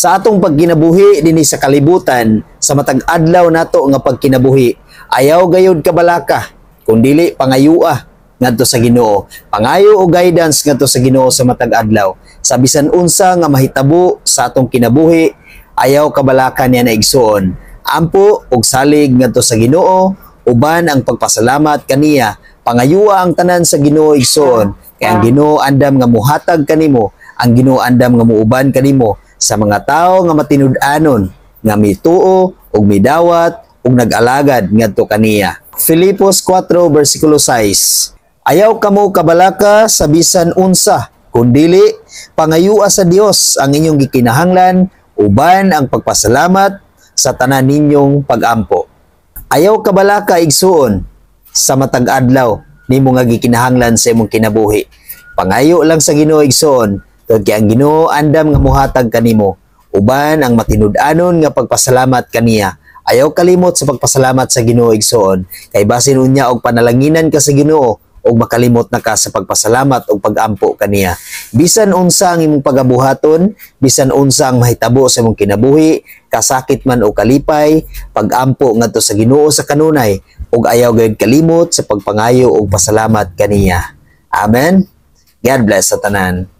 Sa atong pagkinabuhi dinhi sa kalibutan, sa matag adlaw nato nga pagkinabuhi, ayaw gayud kabalaka, kung dili pangayua ngadto sa Ginoo. Pangayo og guidance ngadto sa Ginoo sa matag adlaw. Sa bisan unsa nga mahitabo sa atong kinabuhi, ayaw kabalaka niya na, igsuon. Ampo og salig ngadto sa Ginoo uban ang pagpasalamat kaniya. Pangayua ang tanan sa Ginoo, igsuon. Kay ang Ginoo andam nga muhatag kanimo, ang Ginoo andam nga muuban kanimo sa mga tawo nga matinud-anon, nga mituo ug midawat ug nag-alagad ngadto kaniya. Filipos 4 versikulo 6. Ayaw kamo kabalaka sa bisan unsa, kundili pangayua sa Dios ang inyong gikinahanglan uban ang pagpasalamat sa tanan ninyong pagampo. Ayaw kabalaka, igsuon, sa matag adlaw nimo nga gikinahanglan sa imong kinabuhi. Pangayo lang sa Ginoo, igsuon, tungod kay ang Ginoo andam nga muhatag kanimo uban ang matinud-anon nga pagpasalamat kaniya. Ayaw kalimot sa pagpasalamat sa Ginoo, igsuon, kay basin unya og panalanginan ka sa Ginoo ug makalimot na ka sa pagpasalamat ug pagampo kaniya. Bisan unsa ang imong pagabuhaton, bisan unsa ang mahitabo sa imong kinabuhi, kasakit man o kalipay, pagampo ngadto sa Ginoo sa kanunay ug ayaw gayud kalimot sa pagpangayo og pasalamat kaniya. Amen. God bless sa tanan.